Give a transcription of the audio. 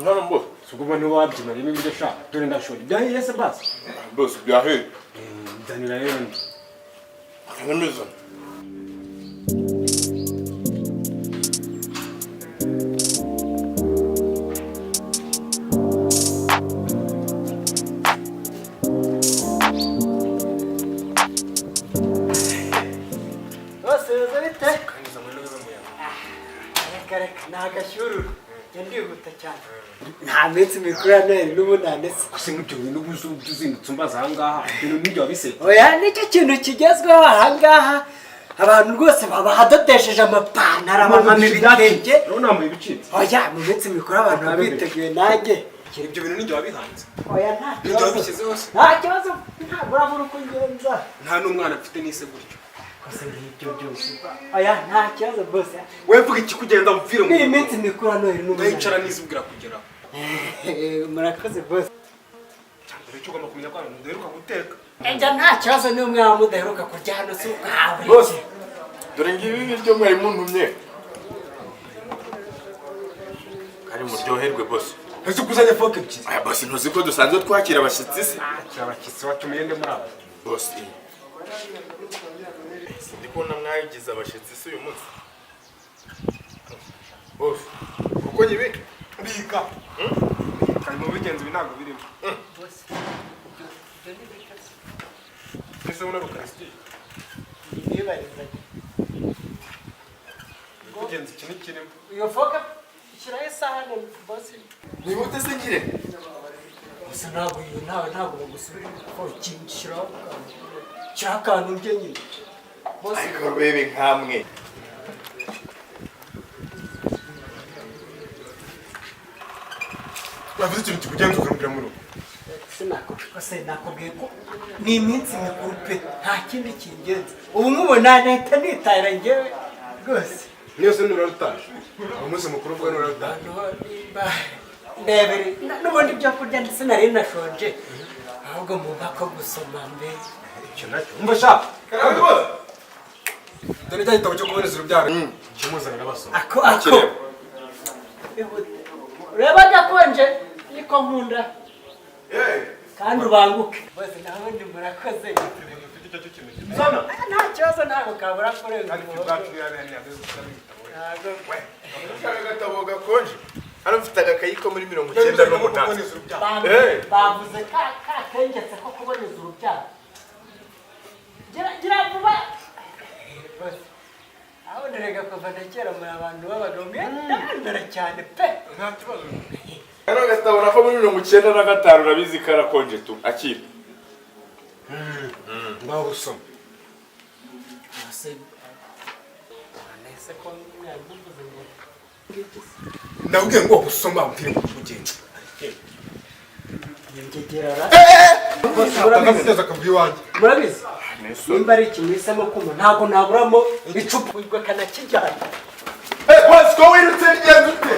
None boss. Ubwo ntiwabyina rimwe ibyo shaka, dore ndashoye. Byahiye se basi? Boss, byahiye. Nzanira rero ndi. Namiza. Bose bimeze bite? Reka reka, ni agashyururu, njya ndihuta cyane, nta minsi mikuru ya Noheli n'ubunani se. Gusa nk'ibyo bintu uba uzindutse umbaza aha ngaha, ibintu nk'ibyo wabisetse? Oya, nicyo kintu kigezweho aha ngaha. Abantu rwose babahadodesheje amapantaro, abamama ibitenge. Urabona nambaye ibicitse. Oya, mu minsi mikuru abantu baba biteguye nanjye. Ibyo bintu ninjye wabihanze. Oya, nta Ibyo kibazo. wabishyizeho se? Nta kibazo, ntabwo urabura uko ngenza. Nta n'umwana mfite n'ise gutyo. Gusa ngibyo byose, oya, nta kibazo bose. Wowe vuga ikikugenda mvire mu Ni iminsi mikuru ya Noheli n'ubunani. Ndayicara nizibwira kugeraho. Murakoze bose. Cyambere cyo ugomba kumenya ko abantu mudaheruka guteka. Ejya, nta kibazo, niba mwaba mudaheruka kurya hano si ubwawe. Boss, dore ngibi ibiryo mwari muntumye. Kandi muryoherwe, boss. Ese ukuzanye fork ebyiri? Aya boss, ntuzi ko dusanzwe twakira abashyitsi se? Akira abashyitsi, watumiye nde muri aba? Boss, ndi kubona mwagize abashyitsi se uyu munsi. Boss, kuko nyibika. Bika bika, mu bigenzi ibi ntabwo birimo. Ese ubona rukarisitiya? Nibarizanye. Bigenzi iki ntikirimo. Iyo fork shyiraho isahane, boss. Nihute se ngire. Gusa ntabwo iyo ntawe, ntabwo bagusubira fork, shyiraho akantu, shyiraho akantu ndye nyine, boss. Ariko bebe nkamwe. Wavuze ikintu kikugenza ukambwira mu rugo. Sinakubwiye nakubwiye ko ni iminsi mikuru pe, nta kindi kingenza. Ubu nkubona nahita nitahira njyewe rwose. Niyo se nurarutaje umunsi mukuru uvuga, nurarutaje? Noneho nimba ndebere n'ubundi ibyo kurya ndetse nari nashonje, ahubwo mumpa ko gusoma mbe. Icyo nacyo umva shaka. Dore cya gitabo cyo kuboneza urubyaro kimuzanira basoma. Ako ako. Ihute. Ureba gakonje niko nkunda kandi ubanguke bose, nawe ndi murakoze. Zana. Ah, nta kibazo, ntabwo kabura kurenza Kandi umuhogo. ubwacu yari gushyiramo ibitabo. Ntabwo. Ushaka agatabo gakonje? Hano mfite agakayi ko muri 98. Kuboneza urubyaro. Bavuze ka kengetse ko kuboneza urubyaro. Gira gira vuba. Bose. Aho nderega kuva na kera muri abantu b'abagabo mwendandara cyane pe. Nta kibazo. Kano gatabo nako muri 95, urabizi karakonje tu. Akira. Ngaho usoma. Ese nese ko mwari muvuze ngo Ndabwiye ngo usoma umbwire ngo ugende. Ngegerara. Utazaguteza akavuyo iwanjye. Murabizi nimba ari ikintu hisemo kunywa, ntabwo naburamo icupa, ubwo kanakijyana. Eh, boss, ko wirutse bigenze ute?